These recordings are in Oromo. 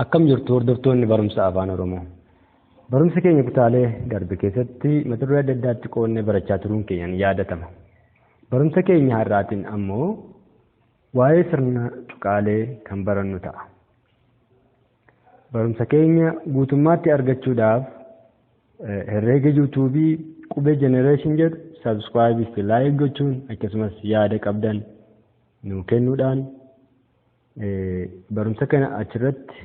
Akkam jirtu hordoftoonni barumsa Afaan Oromoo? Barumsa keenya kutaalee darbe keessatti mata duree adda addaatti qoodnee barachaa turuun keenya ni yaadatama. Barumsa keenya har'aatiin ammoo waa'ee sirna tuqaalee kan barannu ta'a. Barumsa keenya guutummaatti argachuudhaaf herreega yuutuubii Qubee Generation jedhu subscribe fi like gochuun, akkasumas yaada qabdan nuu kennuudhaan, barumsa kana achirratti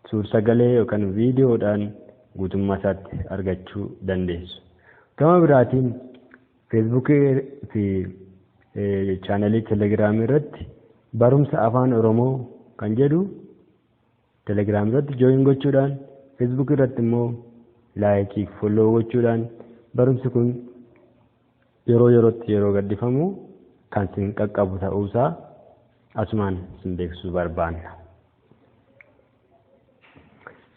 suur-sagalee yookaan viidiyoodhaan guutummaa isaatti argachuu dandeessu. Gama biraatiin feesbuukii fi chaanalii telegiraamii irratti barumsa Afaan Oromoo kan jedhu telegiraamii irratti join gochuudhaan, feesbuukii irratti immoo like fi follow gochuudhaan, barumsi kun yeroo yerootti yeroo gadhiifamu kan isin qaqqabu ta'uusaa asumaan isin beeksisuu barbaanna.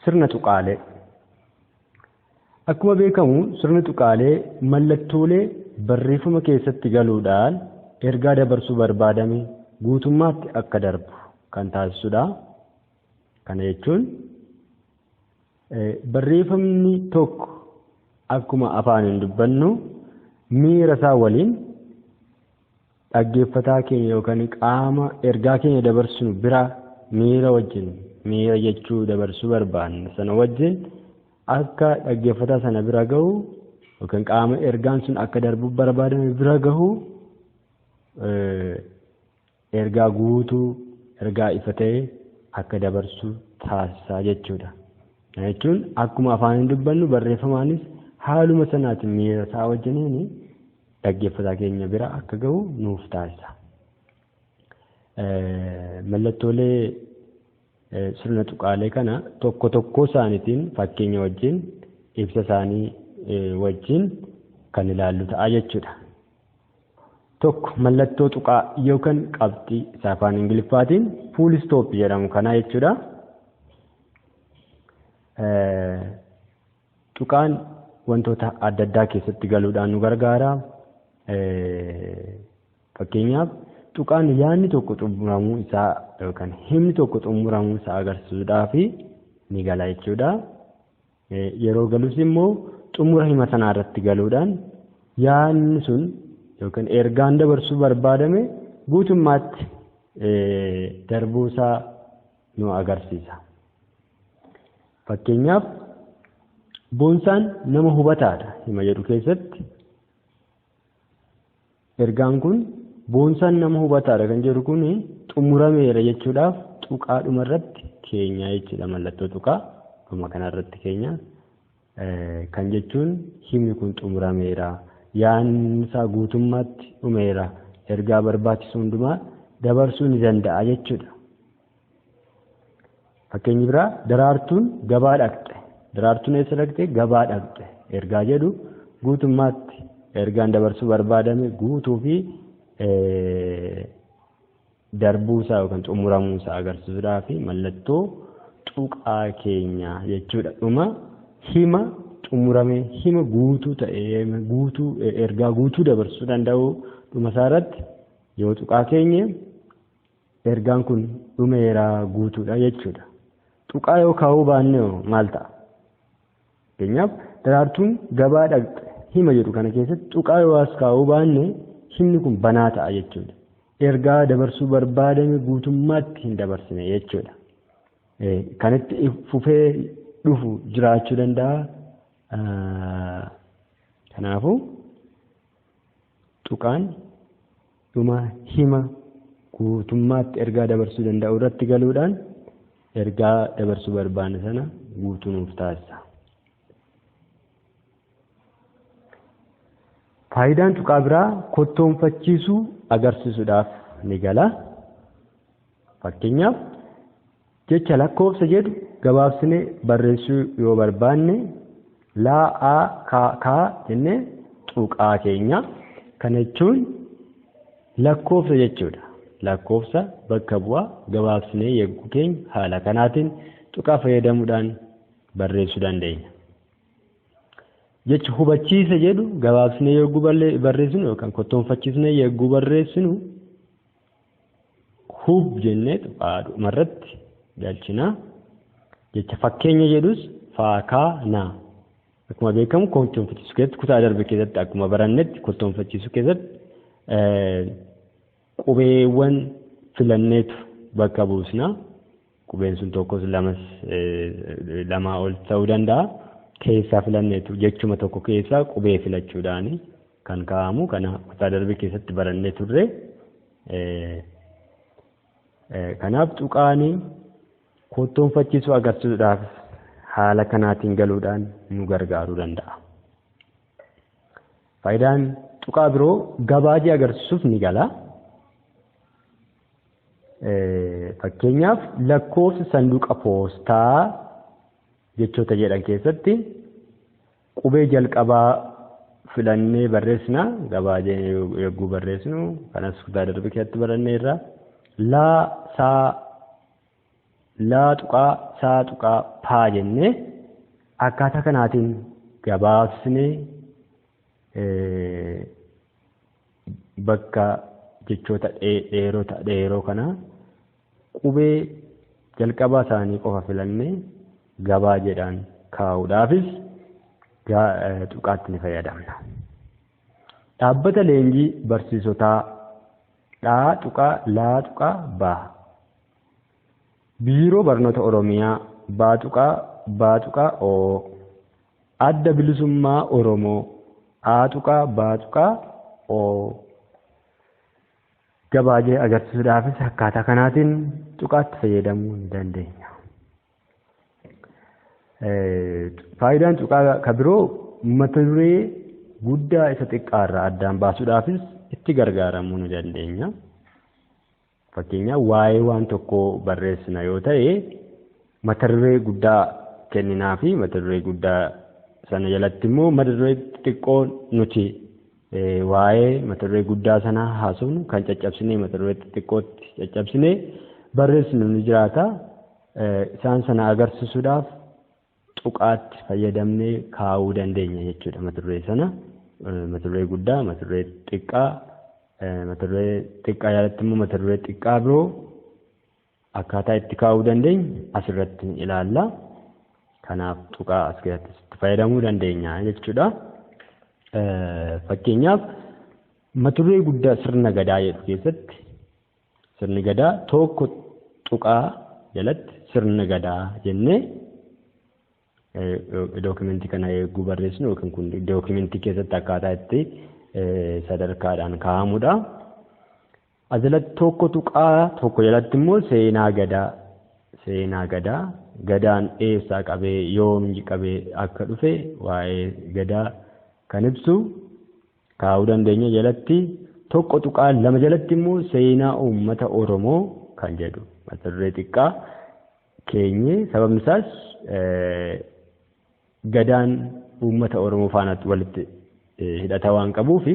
Sirna tuqaalee. Akkuma beekamu, sirni tuqaalee mallattoolee barreeffama keessatti galuudhaan ergaa dabarsuu barbaadame guutummaatti akka darbu kan taasisudha. Kana jechuun barreeffamni tokko akkuma afaaniin dubbannu miira isaa waliin dhaggeeffataa keenya yookaan qaama ergaa keenya dabarsinu bira miira wajjin, miira jechuu dabarsuu barbaanne sana wajjin akka dhaggeeffataa sana bira gahu yookaan qaama ergaan sun akka darbu barbaadame bira gahu, ergaa guutuu, ergaa ifa ta'e akka dabarsu taasisaa jechuudha. Kana jechuun akkuma afaaniin dubbannu barreeffamaanis haaluma sanaatiin miira isaa wajjiniin dhaggeeffataa keenya bira akka gahu nuuf taasisa. Mallattoolee sirna tuqaalee kana tokko tokkoo isaaniitiin fakkeenya wajjin, ibsa isaanii wajjin kan ilaallu ta'a jechuudha. Tokko, mallattoo tuqaa yookaan qabxii isa afaan Ingiliffaatiin full stop jedhamu kana jechuudha. Tuqaan wantoota adda addaa keessatti galuudhaan nu gargaara. Fakkeenyaaf, tuqaan yaadni tokko xumuramuu isaa yookaan himni tokko xumuramuu isaa agarsiisuudhaaf ni gala jechuudha. Yeroo galus immoo xumura hima sanaa irratti galuudhaan yaadni sun yookaan ergaan dabarsuu barbaadame guutummaatti darbuu isaa nu agarsiisa. Fakkeenyaaf, "Boonsaan nama hubataadha" hima jedhu keessatti ergaan kun "Boonsaan nama hubataadha" kan jedhu kun xumurameera jechuudhaaf tuqaa dhuma irratti keenya jechuudha. Mallattoo tuqaa dhuma kanarratti keenya kan jechuun himni kun xumurameera, yaadni isaa guutummaatti dhumeera, ergaa barbaachisu hundumaa dabarsuu ni danda'a jechuudha. Fakkeenyi biraa, "Daraartuun gabaa dhaqxe." Daraartuun eessa dhaqxe? Gabaa dhaqxe. Ergaa jedhu guutummaatti ergaan dabarsuu barbaadame guutuu fi darbuu isaa yookaan xumuramuu isaa agarsiisuudhaaf mallattoo tuqaa keenya jechuudha. Dhuma hima xumurame, hima guutuu ta'e, guutuu ergaa guutuu dabarsuu danda'u dhuma isaa irratti yoo tuqaa keenye ergaan kun dhumeera, guutuudha jechuudha. Tuqaa yoo kaa'uu baanne maal ta'a? Fakkeenyaaf, "Daraartuun gabaa dhaqxe" hima jedhu kana keessatti tuqaa yoo as kaa'uu baanne himni kun banaa ta'a jechuudha. Ergaa dabarsuu barbaadame guutummaatti hin dabarsine jechuudha. Kan itti fufee dhufu jiraachuu danda'a. Kanaafuu tuqaan dhuma hima guutummaatti ergaa dabarsuu danda'u irratti galuudhaan ergaa dabarsuu barbaanne sana guutuu nuuf taasisa. Faayidaan tuqaa biraa kottoonfachiisuu agarsiisuudhaaf ni gala. Fakkeenyaaf, jecha "lakkoofsa" jedhu gabaabsinee barreessuu yoo barbaanne laa a k k jennee tuqaa keenya. Kana jechuun lakkoofsa jechuudha. Lakkoofsa bakka bu'aa gabaabsinee yegguu keenya haala kanaatiin tuqaa fayyadamuudhaan barreessuu dandeenya. Jecha "hubachiisa" jedhu gabaabsinee yogguu barreessinu yookaan kottoonfachiisnee yogguu barreessinu hub jennee tuqaa dhumarratti galchina. Jecha fakkeenya jedhus faakaa naa. Akkuma beekamu kottoonfachiisuu keessatti kutaa darbe keessatti akkuma barannetti kottoonfachiisuu keessatti qubeewwan filanneetu bakka buusna. Qubeen sun tokkos lamas lamaa ol ta'uu danda'a. Keessaa filanneetu jechuma tokko keessaa qubee filachuudhaan kan kaa'amu kana kutaa darbe keessatti barannee turre. Kanaaf tuqaanii kottoonfachiisuu agarsiisuudhaaf haala kanaatiin galuudhaan nu gargaaruu danda'a. Faayidaan tuqaa biroo gabaajee agarsiisuuf ni gala. Fakkeenyaaf lakkoofsa sanduuqa poostaa jechoota jedhan keessatti qubee jalqabaa filannee barreessina. Gabaajee yogguu barreessinu kanas kutaa darbe keessatti baranneerra. Laa saa laa tuqaa saa tuqaa paa jennee akkaataa kanaatiin gabaabsinee bakka jechoota dheerota dheeroo kana qubee jalqabaa isaanii qofa filannee gabaajeedhaan kaa'uudhaafis tuqaatti ni fayyadamna. Dhaabbata leenjii barsiisotaa dhaa tuqaa laa tuqaa baa. Biiroo Barnoota Oromiyaa baa tuqaa baa tuqaa oo. Adda Bilisummaa Oromoo aa tuqaa baa tuqaa oo. Gabaajee agarsiisuudhaafis akkaataa kanaatiin tuqaatti fayyadamuu ni dandeenya. Faayidaan tuqaa kan biroo mata duree guddaa isa xiqqaarraa addaan baasuudhaafis itti gargaaramuu ni dandeenya. Fakkeenyaaf waa'ee waan tokkoo barreessina yoo ta'e mata duree guddaa kenninaa fi mata duree guddaa sana jalatti immoo mata duree xixiqqoo nuti waa'ee mata duree guddaa sanaa haasofnu kan caccabsinee mata duree xixiqqootti caccabsinee barreessinu ni jiraata. Isaan sana agarsiisuudhaaf tuqaatti fayyadamnee kaa'uu dandeenya jechuudha mata duree sana. Mata duree guddaa, mata duree xiqqaa, mata duree xiqqaa jalatti immoo mata duree xiqqaa biroo akkaataa itti kaa'uu dandeenyu asirratti ilaalla. Kanaaf tuqaa as keessatti itti fayyadamuu dandeenya jechuudha. Fakkeenyaaf mata duree guddaa sirna gadaa jedhu keessatti sirni gadaa tokko tuqaa jalatti sirna gadaa jennee dookimentii kana eeguu barreessinu yookiin kun dookimentii keessatti akkaataa itti sadarkaadhaan kaa'amudha. Ajalatti tokko tuqaa tokko jalatti immoo seenaa gadaa seenaa gadaa gadaan eessaa qabee yoom qabee akka dhufe waa'ee gadaa kan ibsu kaa'uu dandeenya jalatti tokko tuqaa lama jalatti immoo seenaa uummata Oromoo kan jedhu mata duree xiqqaa keenye sababni isaas gadaan uummata Oromoo faana walitti hidhata waan qabuuf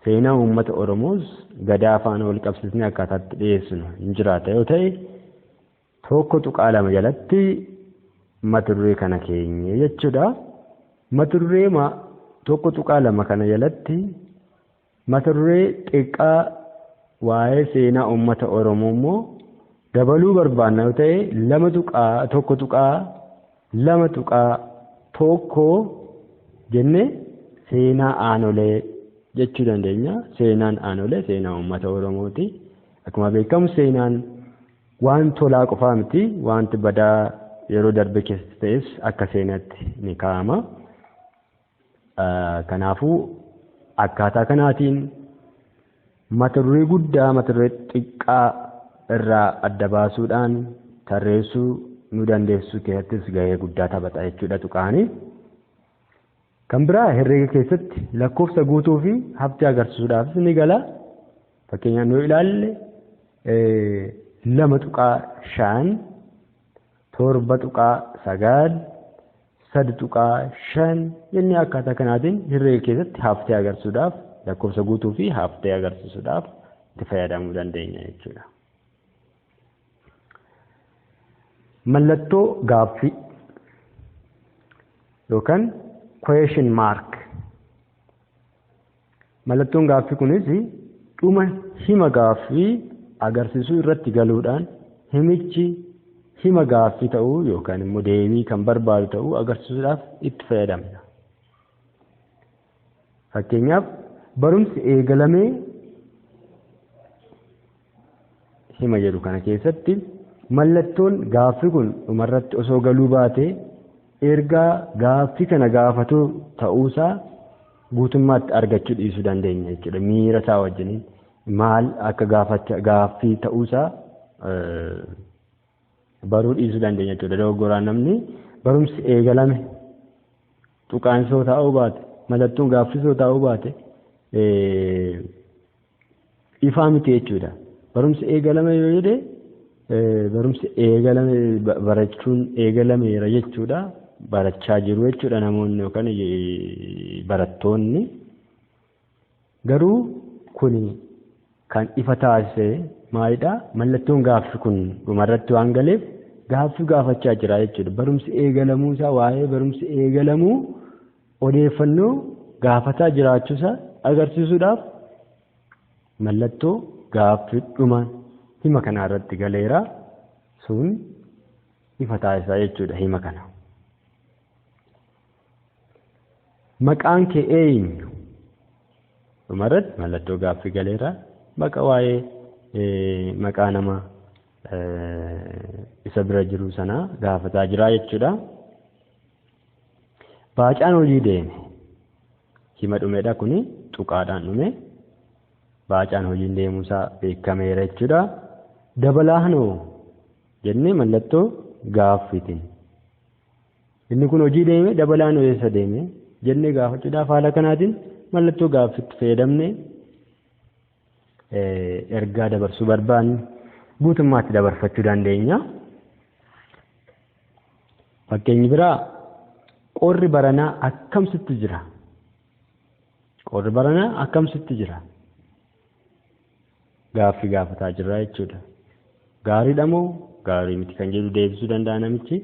seenaa uummata Oromoos gadaa faana wal qabsiisnee akkaataatti dhiyeessinu hin jiraata yoo ta'e tokko tuqaa lama jalatti mata duree kana keenye jechuudha. Mata duree tokko tuqaa lama kana jalatti mata duree xiqqaa waa'ee seenaa uummata Oromoo immoo dabaluu barbaanna yoo ta'e lama tuqaa tokko tuqaa lama tuqaa tokko jennee seenaa aanolee jechuu dandeenya. Seenaan aanolee seenaa uummata Oromooti. Akkuma beekamu seenaan waan tolaa qofaa miti wanti badaa yeroo darbe keessatti ta'es akka seenaatti ni kaa'ama. Kanaafuu akkaataa kanaatiin mata duree guddaa mata duree xiqqaa irraa adda baasuudhaan tarreessuu nu dandeessuu keessattis gahee guddaa taphata jechuudha tuqaani. Kan biraa herreega keessatti lakkoofsa guutuu fi haftee agarsiisuudhaafis ni gala. Fakkeenyaaf yoo ilaalle 2.5, 7.9, 3.5 jennee akkaataa kanaatiin herreega keessatti haftee agarsiisuudhaaf lakkoofsa guutuu fi haftee agarsiisuudhaaf itti fayyadamuu dandeenya jechuudha. Mallattoo gaaffii yookaan question mark. Mallattoon gaaffii kunis dhuma hima gaaffii agarsiisuu irratti galuudhaan himichi hima gaaffii ta'uu yookaan immoo deebii kan barbaadu ta'uu agarsiisuudhaaf itti fayyadamna. Fakkeenyaaf barumsi eegalamee hima jedhu kana keessatti mallattoon gaaffii kun dhumarratti osoo galuu baatee ergaa gaaffii kana gaafatu ta'uusaa guutummaatti argachuu dhiisuu dandeenya jechuudha. Miira isaa wajjiniin maal akka gaaffii ta'uusaa baruu dhiisuu dandeenya jechuudha. Dogoggoraan namni barumsi eegalame tuqaan soo taa'uu baate mallattoon gaaffii soo taa'uu baate ifaa miti jechuudha. Barumsi eegalame yoo jedhe barumsi eegalame barachuun eegalameera jechuudha. Barachaa jiru jechuudha namoonni yookaan barattoonni. Garuu kuni kan ifa taasise maalidha? Mallattoon gaaffii kun dhumarratti waan galeef gaaffii gaafachaa jira jechuudha. Barumsi eegalamuu isaa waa'ee barumsi eegalamuu odeeffannoo gaafataa jiraachuusaa agarsiisuudhaaf mallattoo gaaffii dhuma hima kana irratti galeera sun ifa taasisaa jechuudha hima kana. Maqaan kee eenyu? Dhumarratti mallattoo gaaffii galeera. Maqa waa'ee maqaa nama isa bira jiru sana gaafataa jira jechuudha. Baacaan hojii deeme. Hima dhumedha kuni tuqaadhaan dhume. Baacaan hojiin deemuusaa beekameera jechuudha. Dabalaanoo jennee mallattoo gaaffiitiin. Inni kun hojii deeme dabalaanoo eessa deeme jennee gaafachuudhaaf haala kanaatiin mallattoo gaaffiitti fayyadamne ergaa dabarsuu barbaanne guutummaatti dabarfachuu dandeenya. Fakkeenyi biraa qorri baranaa akkam sitti jira? Qorri baranaa akkam sitti jira? Gaaffii gaafataa jirra jechuudha. Gaariidha moo gaarii miti kan jedhu deebisuu danda'a namichi.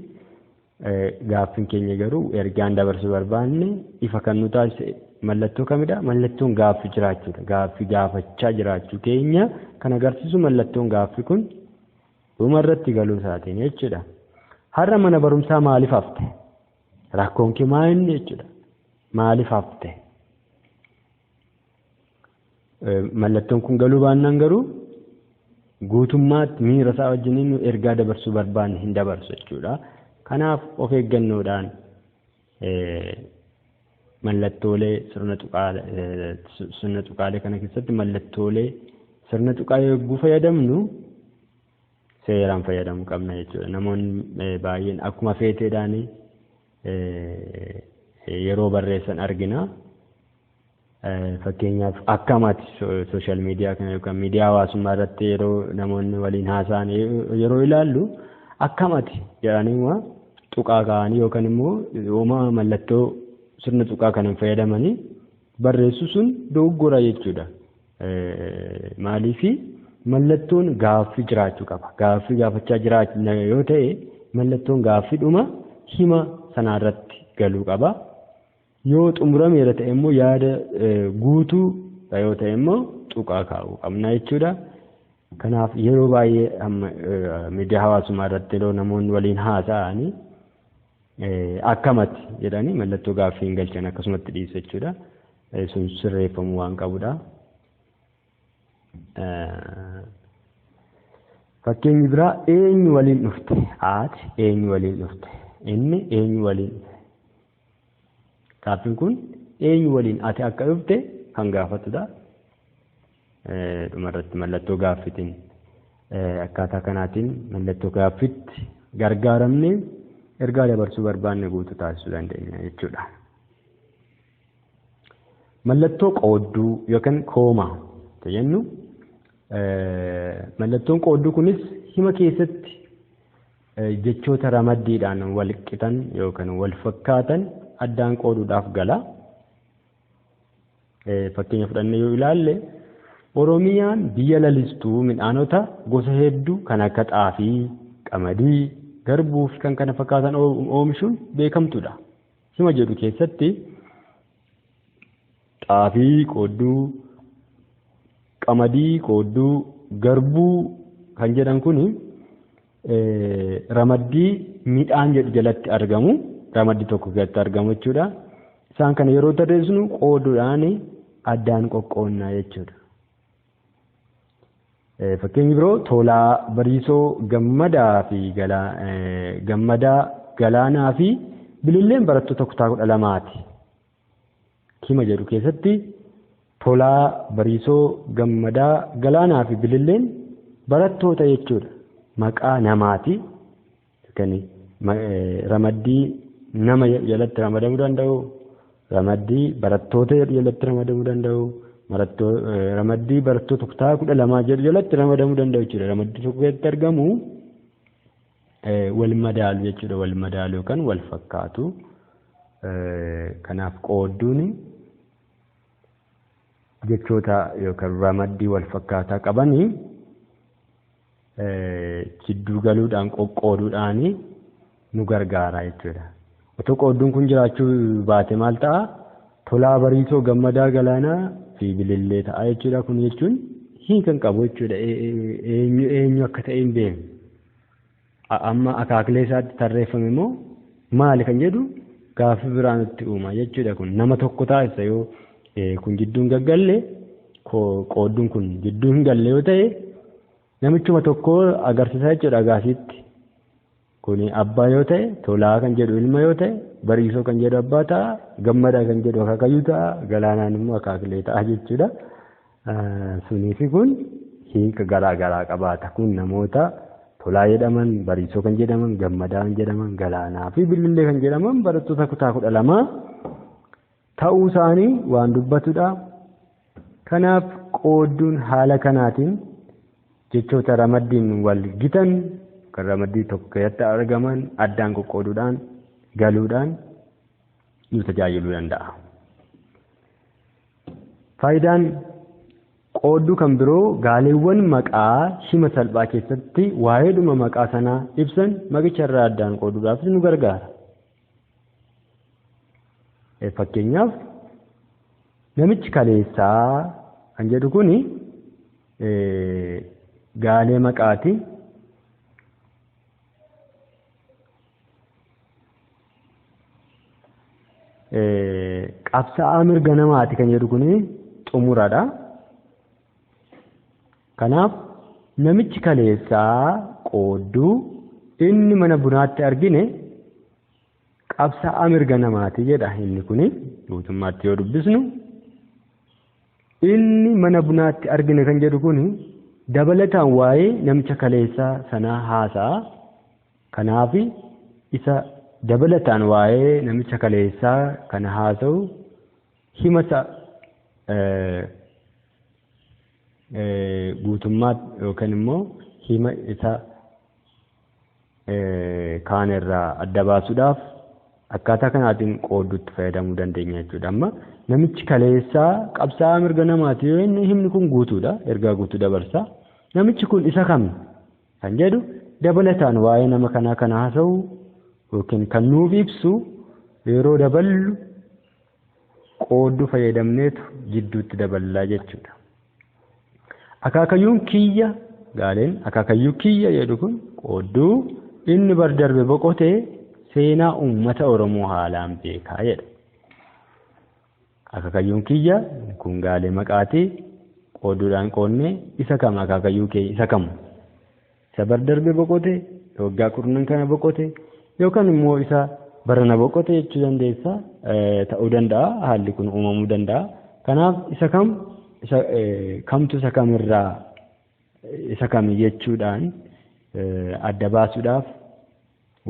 Gaaffiin keenya garuu ergaan dabarsuu barbaanne ifa kan nu taasise mallattoo kamidha? Mallattoon gaaffii jiraachuudha. Gaaffii gaafachaa jiraachuu keenya kan agarsiisu mallattoon gaaffii kun dhuma irratti galuu isaatiin jechuudha. Har'a mana barumsaa maaliif hafte? Rakkoon kee maal inni jechuudha. Maaliif hafte? Mallattoon kun galuu baannaan garuu guutummaatti miira isaa wajjiniin ergaa dabarsuu barbaanne hin dabarsu jechuudha. Kanaaf of eeggannoodhaan mallattoolee sirna tuqaalee kana keessatti mallattoolee sirna tuqaa yogguu fayyadamnu seeraan fayyadamuu qabna jechuudha. Namoonni baay'een akkuma feeteedhaan yeroo barreessan argina. Fakkeenyaaf akkamaatti sooshaal miidiyaa kana yookaan miidiyaa hawaasummaa irratti yeroo namoonni waliin haasa'an yeroo ilaallu akkamati jedhanii tuqaa kaa'anii yookaan immoo homaa mallattoo sirna tuqaa kana fayyadamanii barreessu sun dogoggora jechuudha. Maaliif mallattoon gaaffii jiraachuu qaba. Gaaffii gaafachaa jiraachuu yoo ta'e mallattoon gaaffii dhuma hima sanaarratti galuu qaba. Yoo xumurameera ta'e immoo yaada guutuu yoo ta'e immoo tuqaa kaa'uu qabna jechuudha. Kanaaf yeroo baay'ee amma miidiyaa hawaasummaa irratti yeroo namoonni waliin haasa'anii akkamatti jedhanii mallattoo gaaffii hin galchan akkasumatti dhiisu jechuudha. Sun sirreeffamuu waan qabudha. Fakkeenyi biraa eenyu waliin dhufte? Haati eenyu waliin dhufte? Inni eenyu waliin dhufe? Gaaffiin kun eenyu waliin ati akka dhufte kan gaafatudha. Dhumarratti mallattoo gaaffiitiin akkaataa kanaatiin mallattoo gaaffiitti gargaaramnee ergaa dabarsuu barbaanne guutuu taasisuu dandeenya jechuudha. Mallattoo qoodduu yookaan koomaa jennu mallattoon qoodduu kunis hima keessatti jechoota ramaddiidhaan wal qixan yookaan wal fakkaatan addaan qooduudhaaf gala. Fakkeenya fudhannee yoo ilaalle Oromiyaan biyya lalistuu midhaanota gosa hedduu kan akka xaafii, qamadii, garbuu fi kan kana fakkaatan oomishuun beekamtudha. Hima jedhu keessatti xaafii qoodduu, qamadii qoodduu, garbuu kan jedhan kuni ramaddii midhaan jedhu jalatti argamu, ramaddii tokko keessatti argamu jechuudha. Isaan kana yeroo tarreessinu qooduudhaan addaan qoqqoonnaa jechuudha. Fakkeenyi biroo Tolaa, Bariisoo, Gammadaa fi Gammadaa, Galaanaa fi Bililleen barattoota kutaa 12ti. Hima jedhu keessatti Tolaa, Bariisoo, Gammadaa, Galaanaa fi Bililleen barattoota jechuudha. Maqaa namaati. Kan ramaddii nama jalatti ramadamuu danda'u, ramaddii barattoota jedhu jalatti ramadamuu danda'u, ramaddii barattoota kutaa 12 jedhu jalatti ramadamuu danda'u jechuudha. Ramaddii tokko keessatti argamu wal madaalu jechuudha. Wal madaalu yookaan wal fakkaatu. Kanaaf qoodduun jechoota yookaan ramaddii wal fakkaataa qabanii jidduu galuudhaan qoqqooduudhaan nu gargaara jechuudha. Otoo qoodduun kun jiraachuu baate maal ta'a? Tolaa, Bariisoo, Gammadaa, Galaanaa fi Bilillee ta'a jechuudha. Kun jechuun hiika hin qabu jechuudha. Eenyu eenyu akka ta'e hin beeknu. Amma akaakilee isaatti tarreeffame immoo maali kan jedhu gaaffii biraa nutti uuma jechuudha. Kun nama tokko taasisa yoo kun jidduun gaggalle, qoodduun kun jidduu hin galle yoo ta'e namichuma tokko agarsiisa jechuudha agaasiitti. Kuni abbaa yoo ta'e, Tolaa kan jedhu ilma yoo ta'e, Bariisoo kan jedhu abbaa ta'a, Gammadaa kan jedhu akaakayyuu ta'a, Galaanaan immoo akaakilee ta'a jechuudha. Sunii fi kun hiika garaa garaa qabaata. Kun namoota Tolaa jedhaman, Bariisoo kan jedhaman, Gammadaa kan jedhaman, Galaanaa fi Bilillee kan jedhaman barattoota kutaa 12 ta'uu isaanii waan dubbatudha. Kanaaf qoodduun haala kanaatiin jechoota ramaddiin wal gitan kan ramaddii tokko keessatti argaman addaan qoqqooduudhaan galuudhaan nu tajaajiluu danda'a. Faayidaan qoodduu kan biroo gaaleewwan maqaa hima salphaa keessatti waa'eedhuma maqaa sanaa ibsan maqicha irraa addaan qooduudhaafis nu gargaara. Fakkeenyaaf namichi kaleessaa kan jedhu kuni gaalee maqaati. Qabsaa'aa mirga namaati kan jedhu kuni xumuradha. Kanaaf namichi kaleessaa qoodduu inni mana bunaatti argine qabsaa'aa mirga namaati jedha. Inni kuni guutummaatti yoo dubbisnu inni mana bunaatti argine kan jedhu kuni dabalataan waa'ee namicha kaleessaa sanaa haasa'a. Kanaaf isa dabalataan waa'ee namicha kaleessaa kana haasa'u hima isa guutummaatti yookaan immoo hima isa kaan irraa adda baasuudhaaf akkaataa kanaatiin qoodduutti fayyadamuu dandeenya jechuudha. Amma namichi kaleessaa qabsaa'aa mirga namaati yoo inni himni kun guutuudha, ergaa guutuu dabarsa. Namichi kun isa kami kan jedhu dabalataan waa'ee nama kanaa kan haasa'u yookiin kan nuuf ibsu yeroo daballu qoodduu fayyadamneetu jidduutti daballaa jechuudha. Akaakayyuun kiyya gaaleen akaakayyuu kiyya jedhu kun qoodduu inni bar darbe boqotee seenaa uummata Oromoo haalaan beekaa jedha. Akaakayyuun kiyya kun gaalee maqaati. Qoodduudhaan qoodnee isa kam akaakayyuu kee isa kam? Isa bar darbe boqote, waggaa kurnan kana boqote yookaan immoo isa barana boqote jechuu dandeessa, ta'uu danda'a, haalli kun uumamuu danda'a. Kanaaf isa kam isa kamtu isa kamirraa isa kami jechuudhaan adda baasuudhaaf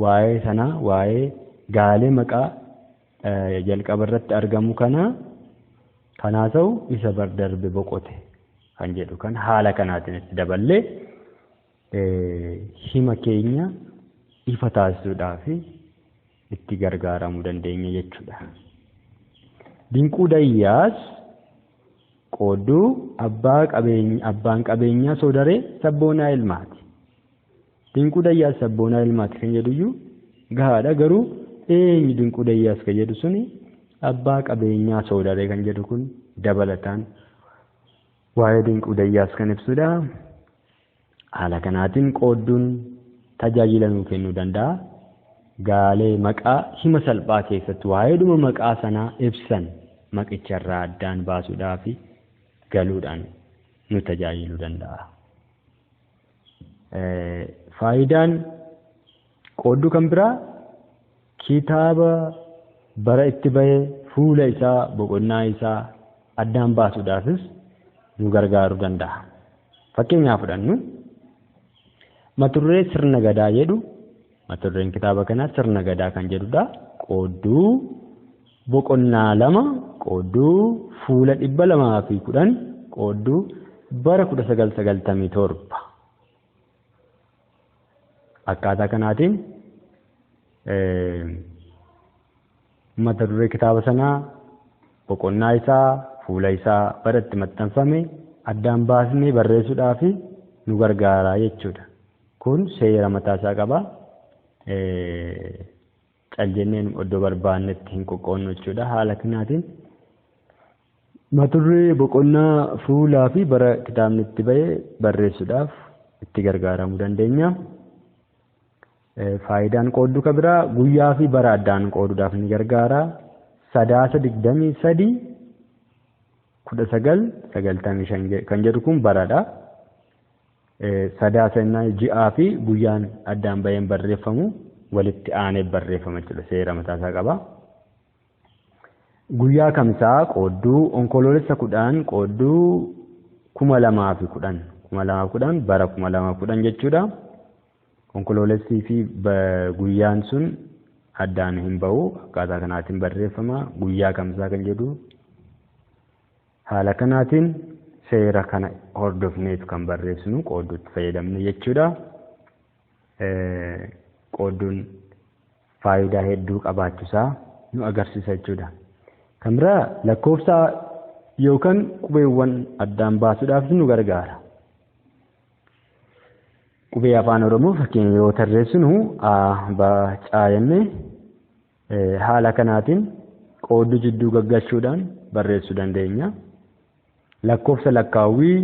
waa'ee sanaa waa'ee gaalee maqaa jalqaba irratti argamu kana kanaa ta'u isa bar darbe boqote kan jedhu kan haala kanaatiin itti daballee hima keenya ifa taasisuudhaaf itti gargaaramuu dandeenya jechuudha. Dinquu Dayyaas qoodduu abbaan qabeenyaa Soodaree sabboonaa ilmaati. Dinquu Dayyaas sabboonaa ilmaati kan jedhuyyuu gahaadha, garuu eenyu Dinquu Dayyaas kan jedhu suni abbaa qabeenyaa Soodaree kan jedhu kun dabalataan waa'ee Dinquu Dayyaas kan ibsudha. Haala kanaatiin qoodduun tajaajila nuu kennuu danda'a. Gaalee maqaa hima salphaa keessatti waa'eedhuma maqaa sanaa ibsan maqicharraa addaan baasuudhaaf galuudhaan nu tajaajiluu danda'a. Faayidaan qoodduu kan biraa kitaaba bara itti bahe fuula isaa boqonnaa isaa addaan baasuudhaafis nu gargaaruu danda'a. Fakkeenyaaf fudhannu mata duree sirna gadaa jedhu, mata dureen kitaaba kanaa sirna gadaa kan jedhudha. Qoodduu boqonnaa 2 qoodduu fuula 210 qoodduu bara 1997. Akkaataa kanaatiin mata duree kitaaba sanaa boqonnaa isaa fuula isaa bara itti maxxanfame addaan baasnee barreessuudhaaf nu gargaara jechuudha. Kun seera mataa isaa qaba. Cal jenneen iddoo barbaannetti hin qoqqoodnu jechuudha. Haala kanaatiin mata duree boqonnaa fuulaa fi bara kitaabni itti bahe barreessuudhaaf itti gargaaramuu dandeenya. Faayidaan qoodduu kan biraa guyyaa fi bara addaan qooduudhaaf ni gargaara. Sadaasa 23 1995 kan jedhu kun baradha. Sadaasa ji'aa fi guyyaan addaan baheen barreeffamu walitti aanee barreeffama jechuudha. Seera mataa isaa qaba. Guyyaa kamsaa qoodduu onkoloolessa 10 qoodduu 2010 2010 bara 2010 jechuudha. Onkoloolessii fi guyyaan sun addaan hin bahu, akkaataa kanaatiin barreeffama. Guyyaa kamsaa kan jedhu haala kanaatiin seera kana hordofneetu kan barreessinu qoodduutti fayyadamne jechuudha. Qoodduun faayidaa hedduu qabaachuusaa nu agarsiisa jechuudha. Kan biraa lakkoofsa yookaan qubeewwan addaan baasuudhaaf nu gargaara. Qubee afaan Oromoo fakkeenya yoo tarreessinu A, B, C jennee haala kanaatiin qoodduu jidduu gaggalchuudhaan barreessuu dandeenya. Lakkoofsa lakkaawwii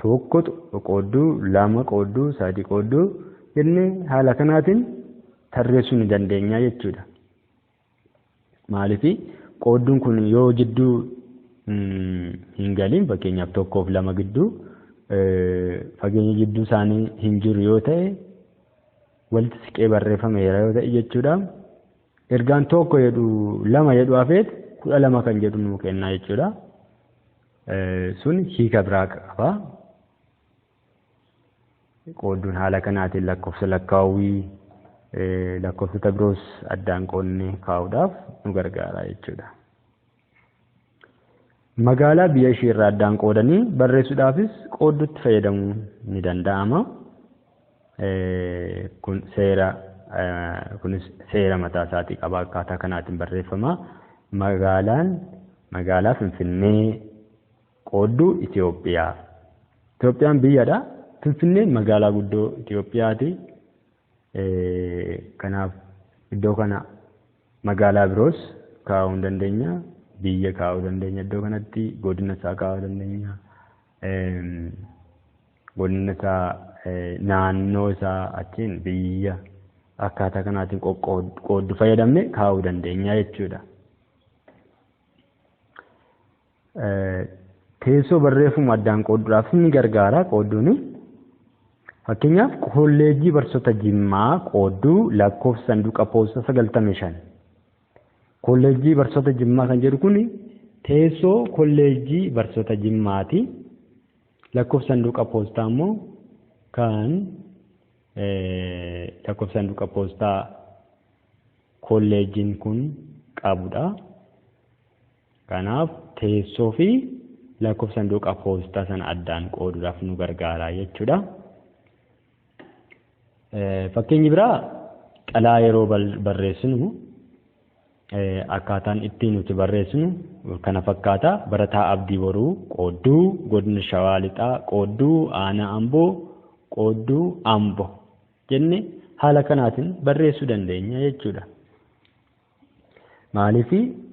1 qoodduu 2 qoodduu 3 qoodduu jennee haala kanaatiin tarreessuu ni dandeenya jechuudha. Maaliif qoodduun kun yoo jidduu hin galin, fakkeenyaaf 1 fi 2 gidduu fageenya jidduu isaanii hin jiru yoo ta'e, walitti siqee barreeffameera yoo ta'e jechuudha. Ergaan 1 jedhu 2 jedhu hafeet 12 kan jedhu nuu kenna jechuudha. Sun hiika biraa qaba. Qoodduun haala kanaatiin lakkoofsa lakkaawwii lakkoofsota biroos addaan qoodnee kaa'uudhaaf nu gargaara jechuudha. Magaalaa biyya ishee irraa addaan qoodanii barreessuudhaafis qoodduutti fayyadamuun ni danda'ama. Kun seera kunis seera mataa isaatii qaba, akkaataa kanaatiin barreeffama. Magaalaan magaalaa Finfinnee qoodduu Itoophiyaa. Itoophiyaan biyyadha. Finfinneen magaalaa guddoo Itoophiyaati. Kanaaf iddoo kana magaalaa biroos kaa'uu hin dandeenya. Biyya kaa'uu dandeenya, iddoo kanatti godina isaa kaa'uu dandeenya. Godina isaa, naannoo isaa, achiin biyya akkaataa kanaatiin qooddu fayyadamne kaa'uu dandeenya jechuudha. Teessoo barreeffama addaan qoodduudhaaf ni gargaara qoodduun. Fakkeenyaaf kolleejjii barsiisota Jimmaa qoodduu lakkoofsa sanduuqa poostaa 95. Kolleejjii barsiisota Jimmaa kan jedhu kun teessoo kolleejjii barsiisota Jimmaati. Lakkoofsa sanduuqa poostaa immoo kan lakkoofsa sanduuqa poostaa kolleejjiin kun qabudha. Kanaaf teessoo fi lakkoofsa sanduuqa poostaa sana addaan qooduudhaaf nu gargaara jechuudha. Fakkeenyi biraa xalayaa yeroo barreessinu akkaataan ittiin nuti barreessinu kana fakkaata. Barataa Abdii Boruu qoodduu godina Shawaa Lixaa qoodduu aanaa Amboo qoodduu Ambo jenne haala kanaatiin barreessuu dandeenya jechuudha. Maaliif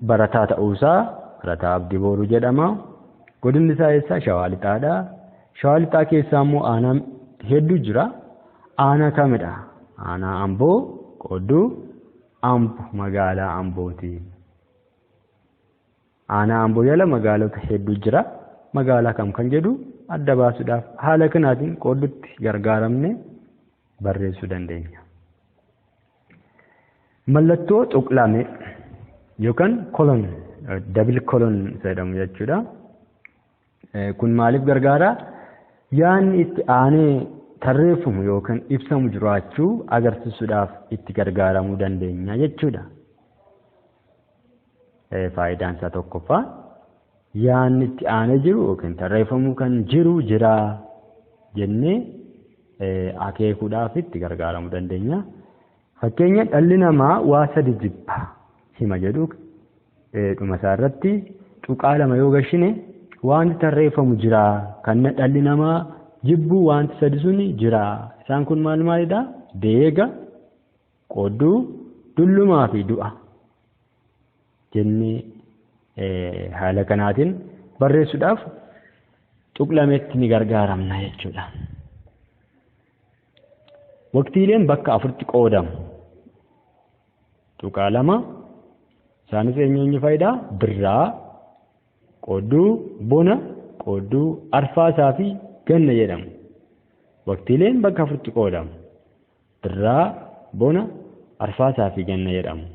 barataa ta'uusaa Barataa Abdii Boruu jedhama. Godinni isaa eessa? Shawaa Lixaadha. Shawaa Lixaa keessaa immoo aanaa hedduu jira. Aanaa kamidha? Aanaa Amboo qoodduu Ambo magaalaa Ambooti. Aanaa Amboo jala magaalota hedduu jira. Magaalaa kam kan jedhu adda baasuudhaaf haala kanaatiin qoodduutti gargaaramne barreessuu dandeenya. Mallattoo tuqlame yookaan colon, double colon jedhamu jechuudha. Kun maaliif gargaara? Yaadni itti aanee tarreeffamu yookaan ibsamu jiraachuu agarsiisuudhaaf itti gargaaramuu dandeenya jechuudha. Faayidaan isaa tokkoffaa yaadni itti aanee jiru yookiin tarreeffamuu kan jiru jira jennee akeekuudhaaf itti gargaaramuu dandeenya. Fakkeenya, "Dhalli namaa waa sadi jibba" hima jedhu dhuma isaa irratti tuqaa lama yoo gashine, wanti tarreeffamu jira, kan dhalli namaa jibbu wanti sadi sun jira. Isaan kun maal maalidha? Deega, qoodduu, dullumaa fi du'a jennee haala kanaatiin barreessuudhaaf tuqlametti ni gargaaramna jechuudha. Waqtiileen bakka afuritti qoodamu. Tuqaa lama. Isaanis eenyu eenyu fayidaa? Birraa, qoodduu, bona, qoodduu, arfaasaa fi ganna jedhamu. Waqtiileen bakka afuritti qoodamu. Birraa, bona, arfaasaa fi ganna jedhamu.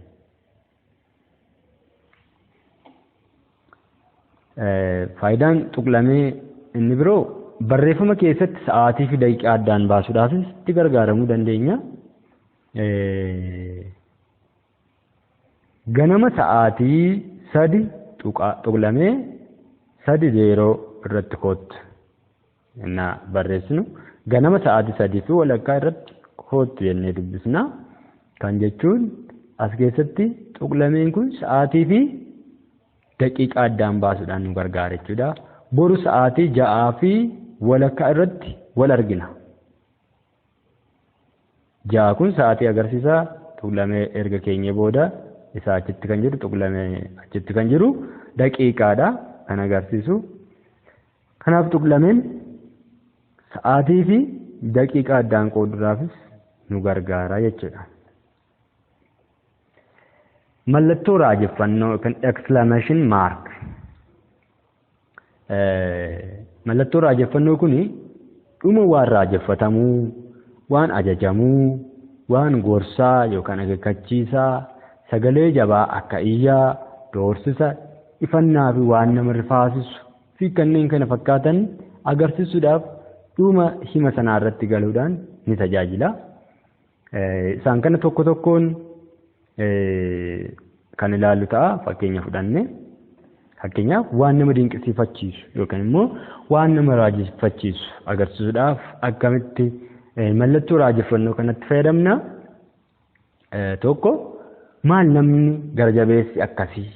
Faayidaan tuqlamee inni biroo barreeffama keessatti sa'aatii fi daqiiqaa addaan baasuudhaafis itti gargaaramuu dandeenya. Ganama sa'aatii 3 tuqlamee 30 irratti koottu innaa barreessinu, ganama sa'aatii 3:30 irratti koottu jennee dubbisna. Kan jechuun as keessatti tuqlameen kun sa'aatii fi daqiiqaa addaan baasuudhaan nu gargaara jechuudha. Boru sa'aatii 6:30 irratti wal argina. 6 kun sa'aatii agarsiisa. Tuqlamee erga keenyee booda isaa achitti kan jiru, tuqlamee achitti kan jiru daqiiqaadha kan agarsiisu. Kanaaf tuqlameen sa'aatii fi daqiiqaa addaan qooduudhaafis nu gargaara jechuudha. Mallattoo raajeffannoo yookaan exclamation mark. Mallattoo raajeffannoo kuni dhuma waan raajeffatamuu, waan ajajamuu, waan gorsaa yookaan akeekkachiisaa, sagalee jabaa akka iyyaa, doorsisa, ifannaa fi waan nama rifaasisu fi kanneen kana fakkaatan agarsiisuudhaaf dhuma hima sanaa irratti galuudhaan ni tajaajila. Isaan kana tokko tokkoon kan ilaallu ta'a fakkeenya fudhanne. Fakkeenyaaf, waan nama dinqisiifachiisu yookaan immoo waan nama raajeffachiisu agarsiisuudhaaf akkamitti mallattoo raajeffannoo kanatti fayyadamna? Tokko, "Maal namni gara jabeessi akkasii?"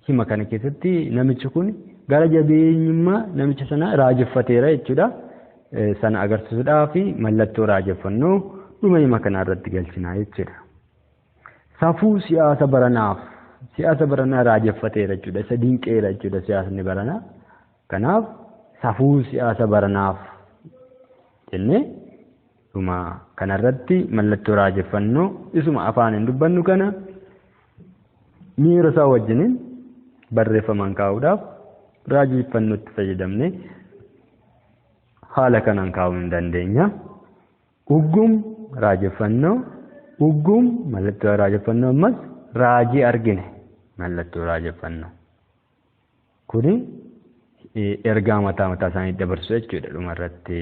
Hima kana keessatti namichi kun gara jabeenyummaa namicha sana raajeffateera jechuudha. Sana agarsiisuudhaaf mallattoo raajeffannoo dhuma hima kanaa irratti galchina jechuudha. Safuu siyaasa baranaaf, siyaasa baranaa raajeffateera jechuudha. Isa dinqeera jechuudha siyaasni baranaa. Kanaaf "Safuu siyaasa baranaaf" jennee dhuma kanarratti mallattoo raajeffannoo isuma afaan hin dubbannu kana miira isaa wajjiniin barreeffamaan kaa'uudhaaf raajeffannootti fayyadamnee haala kanaan kaa'uu hin dandeenya. Uggum raajeffannoo, uggum mallattoo raajeffannoo, ammas raajii argine mallattoo raajeffannoo. Kuni ergaa mataa mataa isaanii dabarsu jechuudha dhumarratti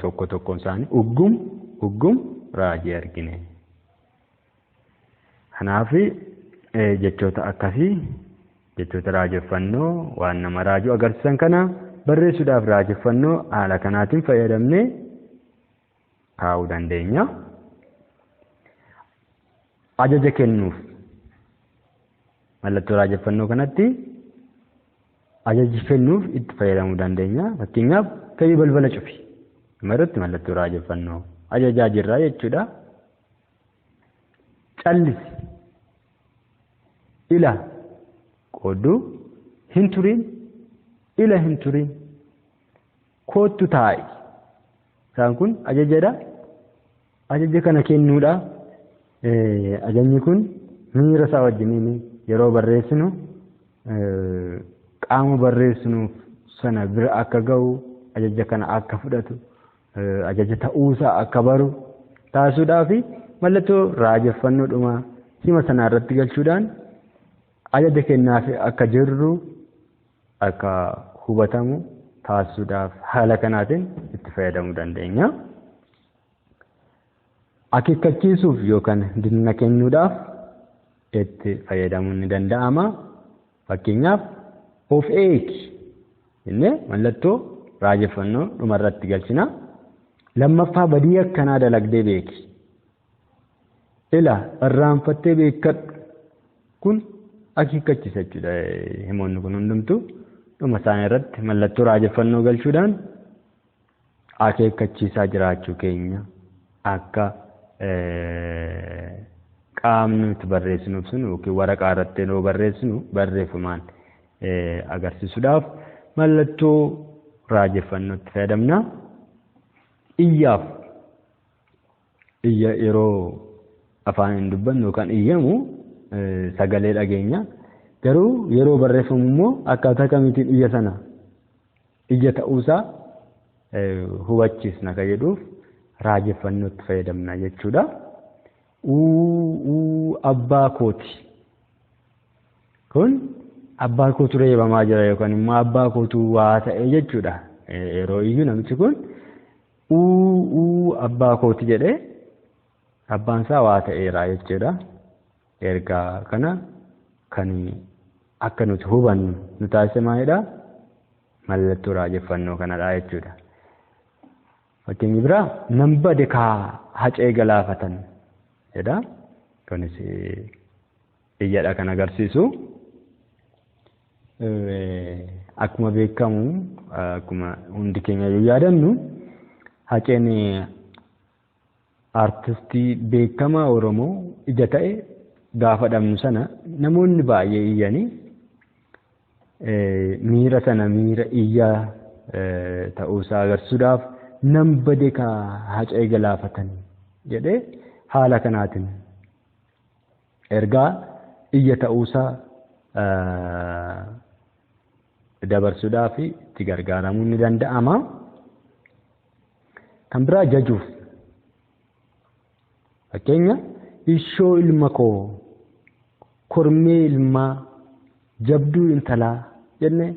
tokko tokkoon isaanii: uggum, uggum, raajii argine. Kanaaf jechoota akkasii, jechoota raajeffannoo waan nama raajuu agarsiisan kana barreessuudhaaf raajeffannoo haala kanaatiin fayyadamnee kaa'uu dandeenya. Ajaja kennuuf mallattoo raajeffannoo kanatti ajaja kennuuf itti fayyadamuu dandeenya. Fakkeenyaaf, "Ka'ii balbala cufi." Dhuma irratti mallattoo raajeffannoo ajajaa jirra jechuudha. Callisi. Ila qoodduu hin turin, ila hin turin. Koottu taa'i. Isaan kun ajajadha. Ajaja kana kennuudha. Ajajni kun miira isaa wajjiniin yeroo barreessinu qaama barreessinuuf sana bira akka ga'u, ajaja kana akka fudhatu, ajaja ta'uusaa akka baru taasisuudhaa fi mallattoo raajeffannoo dhuma hima sanaa irratti galchuudhaan ajaja kennaaf akka jirru akka hubatamu taasisuudhaaf haala kanaatiin itti fayyadamuu dandeenya. Akeekkachiisuuf yookaan dinna kennuudhaaf itti fayyadamuun ni danda'ama. Fakkeenyaaf, of eegi jennee mallattoo raajeffannoo dhumarratti galchina. Lammaffaa badii akkanaa dalagdee beeki. Ila irraanfattee beekkadhu. Kun akeekkachiisa jechuudha. Himoonni kun hundumtuu dhuma isaanii irratti mallattoo raajeffannoo galchuudhaan akeekkachiisaa jiraachuu keenya akka qaamni nuti barreessinuuf sun yookiin waraqaa irratti yeroo barreessinu barreeffamaan agarsiisuudhaaf mallattoo raajeffannootti fayyadamna. Iyyaaf iyya yeroo afaan hin dubbannu yookaan iyyamu sagalee dhageenya. Garuu yeroo barreeffamu immoo akkaataa kamiitiin iyya sana iyya ta'uusaa hubachiisna kan jedhuuf raajeffannootti fayyadamna jechuudha. Uu abbaa kooti. Kun abbaa kootu reebamaa jira yookaan immoo abbaa kootu waa ta'e jechuudha. Yeroo iyyuu namichi kun uu abbaa kooti jedhee abbaan isaa waa ta'eera jechuudha. Ergaa kana kan akka nuti hubannu nu taasise maalidha? Mallattoo raajeffannoo kanadha jechuudha. Fakkeenyi biraa nan bade kaa hacee galaafatan jedha. Kunis iyyadha kan agarsiisu. Akkuma beekamu, akkuma hundi keenya iyyuu yaadannu, Haceen artistii beekamaa Oromoo ija ta'e gaafa dhabnu sana namoonni baay'ee iyyanii miira sana miira iyyaa ta'uusaa agarsiisuudhaaf nan bade kaa hacee galaafatan jedhee haala kanaatiin ergaa iyya ta'uusaa dabarsuudhaaf itti gargaaramuun ni danda'ama. Kan biraa jajuuf. Fakkeenya, ishoo ilma koo, kormee ilmaa, jabduu intalaa jennee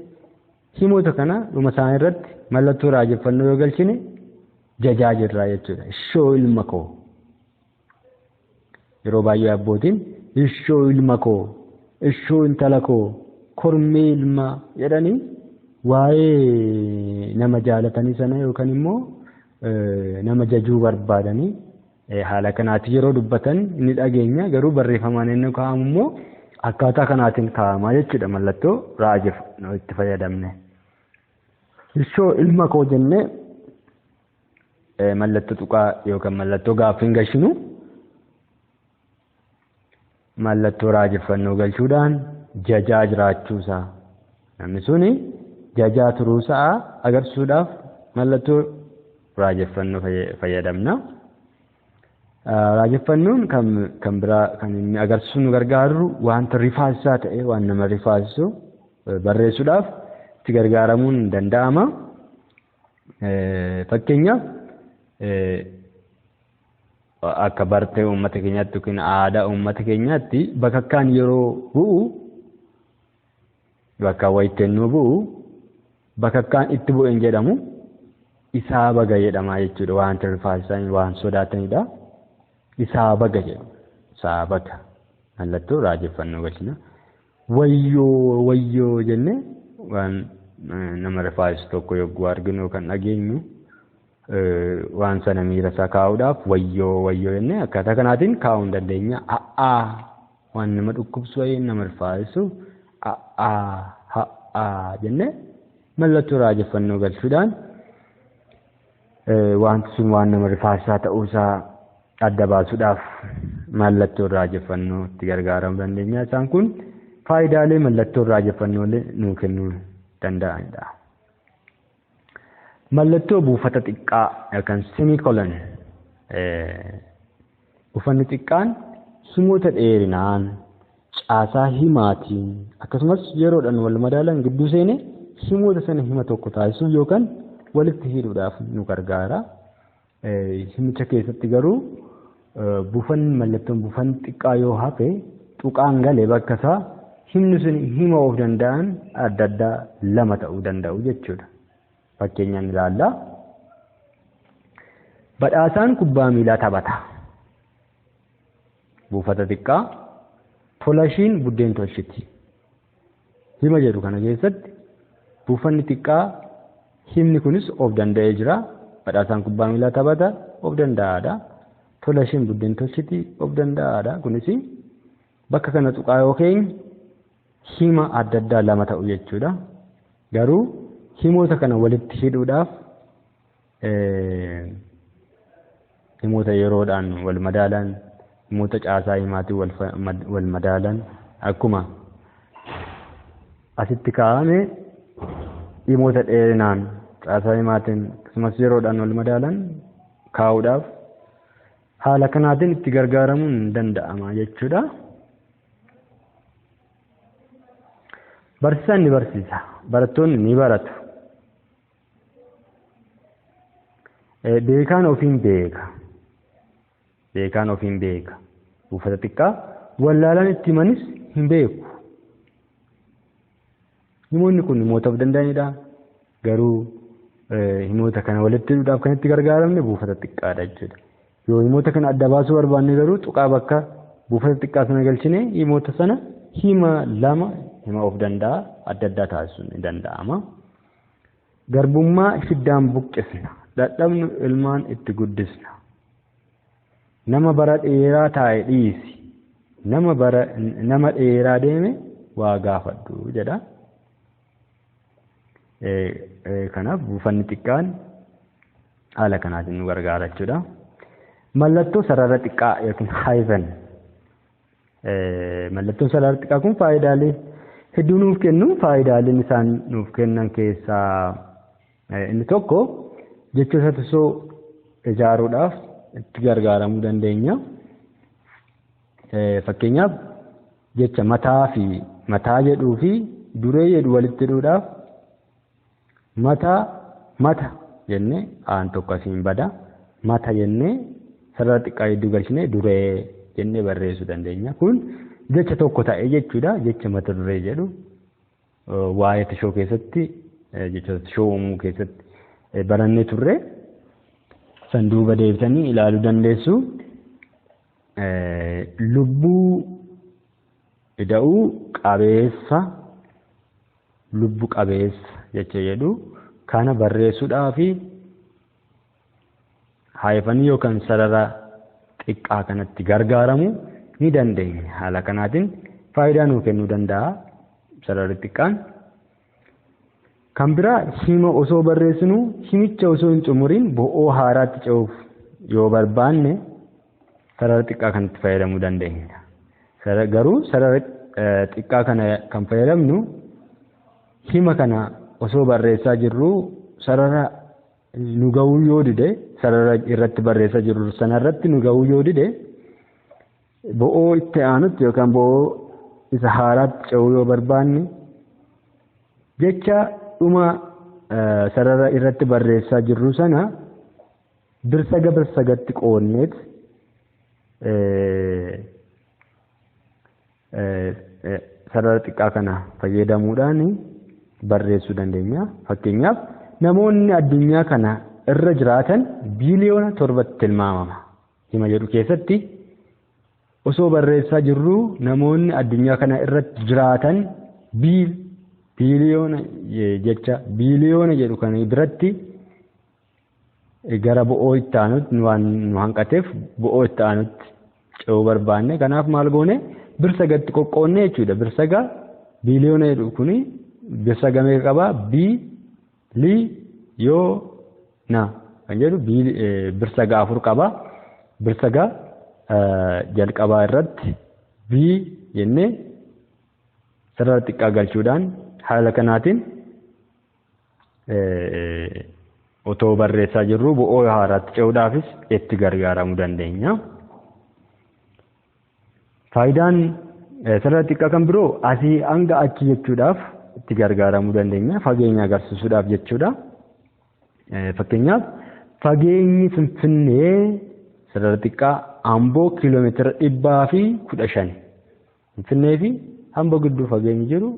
himoota kana dhuma isaanii irratti mallattoo raajeffannoo yoo galchine jajaa jirra jechuudha. Ishoo ilma koo. Yeroo baay'ee abbootiin ishoo ilma koo, ishoo intala koo, kormee ilmaa jedhanii waa'ee nama jaalatanii sana yookaan immoo nama jajuu barbaadanii haala kanaatiin yeroo dubbatan ni dhageenya. Garuu barreeffamaan inni kaa'amu immoo akkaataa kanaatiin kaa'amaa jechuudha, mallattoo raajeffannoo itti fayyadamne. Ishoo ilma koo jennee mallattoo tuqaa yookaan mallattoo gaaffii hin galchinu. Mallattoo raajeffannoo galchuudhaan jajaa jiraachuusaa, namni suni jajaa turuusaa agarsiisuudhaaf mallattoo raajeffannoo fayyadamna. Raajeffannoon kan biraa kan inni agarsiisu nu gargaaru wanta rifaasisaa ta'e, waan nama rifaasisu barreessuudhaaf itti gargaaramuun danda'ama. Fakkeenyaaf, akka bartee uummata keenyaatti yookiin aadaa uummata keenyaatti bakakkaan yeroo bu'u, bakka wayitennuu bu'u, bakakkaan itti bu'e hin jedhamu, isaa baga jedhama jechuudha. Wanta rifaasisan, waan sodaatanidha. Isaa baga jedhu. Isaa baga. Mallattoo raajeffannoo galchina. Wayyoo wayyoo jennee waan nama rifaasisu tokko yogguu arginu yookaan dhageenyu waan sana miira isaa kaa'uudhaaf wayyoo wayyoo jennee akkaataa kanaatiin kaa'uu hin dandeenya. A'aa, waan nama dhukkubsu wayii, nama rifaasisu, a'aa ha'aa jennee mallattoo raajeffannoo galchuudhaan wanti sun waan nama rifaasisaa ta'uusaa adda baasuudhaaf mallattoo raajeffannoo itti gargaaramuu dandeenya. Isaan kun faayidaalee mallattoo raajeffannoolee nuu kennuu danda'anidha. Mallattoo buufata xiqqaa yookaan semicolon, buufanni xiqqaan himoota dheerinaan, caasaa himaatiin, akkasumas yeroodhaan wal madaalan gidduu seenee himoota sana hima tokko taasisuuf yookaan walitti hidhuudhaaf nu gargaara. Himicha keessatti garuu buufanni mallattoon buufanni xiqqaa yoo hafe, tuqaan galee bakka isaa, himni sun hima of danda'an adda addaa lama ta'uu danda'u jechuudha. Fakkeenyaan ilaallaa. Badhaasaan kubbaa miilaa taphata. Buufata xiqqaa. Tolashiin buddeen tolchiti. Hima jedhu kana keessatti buufanni xiqqaa, himni kunis of danda'ee jira. Badhaasaan kubbaa miilaa taphata, of danda'aadha. Tolashiin buddeen tolchiti, of danda'aadha. Kunis bakka kana tuqaa yoo keenye hima adda addaa lama ta'u jechuudha. Garuu himoota kana walitti hidhuudhaaf, himoota yeroodhaan wal madaalan, himoota caasaa himaatiin wal madaalan, akkuma asitti kaa'ame himoota dheerinaan, caasaa himaatiin, akkasumas yeroodhaan wal madaalan kaa'uudhaaf haala kanaatiin itti gargaaramuun ni danda'ama jechuudha. Barsiisaan ni barsiisa. Barattoonni ni baratu. Beekaan ofiin beeka. Beekaan ofiin beeka. Buufata xiqqaa. Wallaalaan itti himanis hin beeku. Himoonni kun himoota of danda'anidha. Garuu himoota kana walitti hidhuudhaaf kan itti gargaaramne buufata xiqqaadha jechuudha. Yoo himoota kana adda baasuu barbaanne garuu tuqaa bakka buufata xiqqaa sana galchine himoota sana hima lama, hima of danda'a adda addaa taasisuun ni danda'ama. Garbummaa hiddaan buqqisna. Dadhabnu ilmaan itti guddisna. Nama bara dheeraa taa'e dhiisi. Nama bara nama dheeraa deeme waa gaafadhu jedha. Kanaaf buufanni xiqqaan haala kanaatiin nu gargaara jechuudha. Mallattoo sarara xiqqaa yookiin hyphen. Mallattoon sarara xiqqaa kun faayidaalee hedduu nuuf kennu. Faayidaaleen isaan nuuf kennan keessaa inni tokko jechoota tusoo ijaaruudhaaf itti gargaaramuu dandeenya. Fakkeenyaaf, jecha mataa fi mataa jedhuu fi duree jedhu walitti hidhuudhaaf mataa, mata jennee, aan tokko asiin bada, mata jennee sarara xiqqaa gidduu galchinee duree jennee barreessuu dandeenya. Kun jecha tokko ta'e jechuudha. Jecha mata duree jedhu waa'ee tishoo keessatti, jechoota tishoo uumuu keessatti barannee turre. San duuba deebitanii ilaaluu dandeessu. Lubbuu ida'uu qabeessa, lubbu qabeessa jecha jedhu kana barreessuudhaaf hyphenii yookaan sarara xiqqaa kanatti gargaaramuu ni dandeenya. Haala kanaatiin faayidaa nuu kennuu danda'a sararri xiqqaan. Kan biraa, hima osoo barreessinu himicha osoo hin xumuriin bo'oo haaraatti ce'uuf yoo barbaanne sarara xiqqaa kanatti fayyadamuu dandeenya. Garuu sarara xiqqaa kana kan fayyadamnu hima kana osoo barreessaa jirru sarara nu ga'uu yoo dide, sarara irratti barreessaa jirru sanarratti nu ga'uu yoo dide, bo'oo itti aanutti yookaan bo'oo isa haaraatti ce'uu yoo barbaanne, jecha dhuma sarara irratti barreessaa jirru sana birsaga birsagatti qoonneet sarara xiqqaa kana fayyadamuudhaan barreessuu dandeenya. Fakkeenyaaf, namoonni addunyaa kana irra jiraatan biiliyoona 7tti tilmaamama. Hima jedhu keessatti osoo barreessaa jirru namoonni addunyaa kana irratti jiraatan biiliyoona, jecha biiliyoona jedhu kana biratti gara bo'oo itti aanutti waan nu hanqateef bo'oo itti aanutti ce'uu barbaanne. Kanaaf maal goone? Birsagatti qoqqoonne jechuudha. Birsaga biiliyoona jedhu kuni birsaga meeqa qabaa? Bi li yoo na kan jedhu birsaga afur qaba. Birsaga jalqabaa irratti bi jennee sarara xiqqaa galchuudhaan haala kanaatiin Otoo barreessaa jirru bo'oo haaraatti ce'uudhaafis itti gargaaramuu dandeenya. Faayidaan sarara xiqqaa kan biroo asii hanga achi jechuudhaaf itti gargaaramuu dandeenya. Fageenya agarsiisuudhaaf jechuudha. Fakkeenyaaf fageenyi Finfinnee sarara xiqqaa Amboo kiiloomeetira 115. Finfinnee fi Amboo gidduu fageenyi jiru